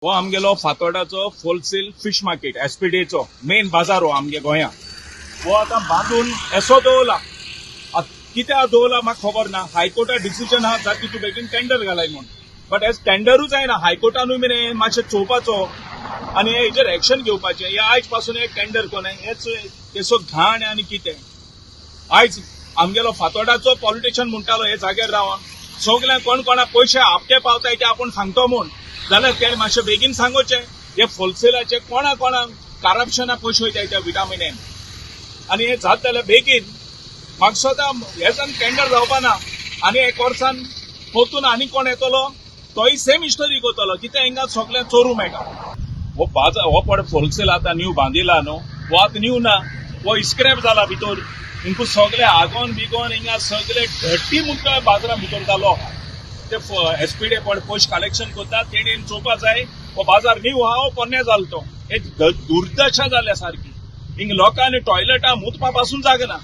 हो आमगेलो फातोर्डाचो wholesale fish market, एसपीडीएचो main बाजार हो आमगे गोंया. हो आतां बांदून एसो दवरला. कित्याक दवरला म्हाका खबर ना. हायकोर्टा डिसिजन आहा जाती तूं बेगीन टेंडर घालाय म्हूण, बट एज टेंडरूच जायना. हायकोर्टानूय बीन हें मातशें चोवपाचो आनी हेजेर एक्शन घेवपाचें. हे आयज पासून हे टेंडर कोण हेच तेसो घाण आनी कितें. आयज आमगेलो फातोर्डाचो पॉलिटिशियन म्हणटालो हे जाग्यार रावन सगळ्यांक कोण कोणा पयशे आपटे पावताय ते आपूण सांगतो म्हूण, जाल्यार तेणें मातशें बेगीन सांगोचें. हे होलसेलाचे कोणा कोणाक करप्शना पयशे वयताय त्या विटामिन आनी हे जात जाल्यार बेगीन म्हाका दिसता हेजान टेंडर जावपा ना आनी एक वर्सान परतून आनी कोण येतलो तोय सेम हिस्टोरी करतलो. कितें हिंगा सगळें चोरू मेळटा. हो बाजार हो पळय होलसेल आतां न्यू बांदिला न्हू, हो आतां न्यू ना, हो इस्क्रॅप जाला भितर. हिंका सगळे आगोन बिगोन हिंगा सगळे डर्टी म्हणटा बाजारा भितर जालो. ते एसपीडी पळय पयशे कलेक्शन करता, तेणेन चोवपा जाय. हो बाजार न्यू आहा, हो पोन्ने जालो. तो एक दुर्दशा जाल्या सारकी. हिंगा लोकांनी टॉयलेटां मुतपा पासून जागना.